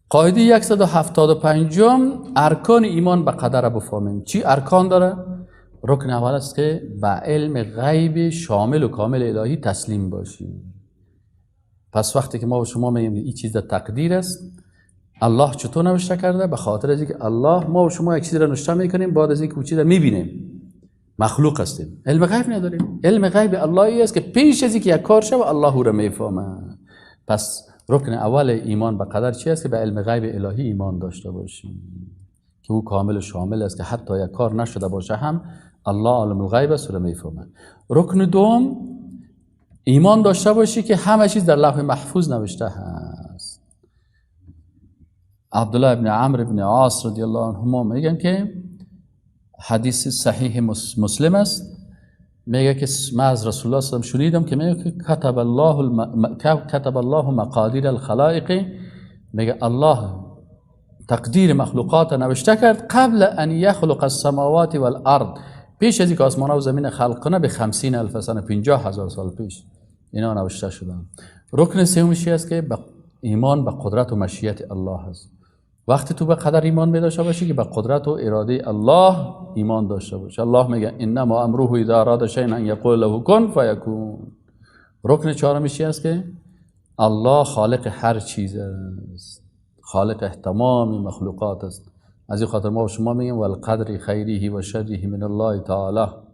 قاعده 175، ارکان ایمان به قدر بفهمیم. چی ارکان داره؟ رکن اول است که به علم غیب شامل و کامل الهی تسلیم باشیم. پس وقتی که ما و شما میگیم این چیز در تقدیر است، الله چطور نوشته کرده؟ به خاطر از اینکه الله، ما و شما یک چیز را نوشته میکنیم، بعد از اینکه اون چیز را میبینیم، مخلوق هستیم، علم غیب نداریم. علم غیب الله ای است که پیش از اینکه یک کار شود الله او را میفهمه. پس رکن اول ایمان به قدر چی است؟ که به علم غیب الهی ایمان داشته باشیم که او کامل و شامل است، که حتی یک کار نشده باشه هم الله عالم الغیب است و را میفهمه. رکن دوم، ایمان داشته باشی که همه چیز در لوح محفوظ نوشته هست. عبدالله ابن عمرو ابن عاص رضی الله عنهما میگن که حدیث صحیح مسلم است، میگه که من از رسول الله صلی الله علیه و شنیدم که میگه که کتب الله مقادیر الخلائق، میگه الله تقدیر مخلوقات نوشته کرد قبل ان یخلق السماوات والارض، پیش از اینکه آسمان و زمین خلق کنه به 50,000 سنه، 50,000 سال پیش اینا نوشته شدن. رکن سومش است که ایمان به قدرت و مشیت الله است. وقتی تو به قدر ایمان می داشته باشی که به قدرت و اراده الله ایمان داشته باشی. الله میگه انما امره اذا اراد شیئا ان یقول له کن فیکون. رکن چهارمش است که الله خالق هر چیز است، خالق تمام مخلوقات است. از این خاطر ما و شما میگیم والقدر خیره و شره من الله تعالی.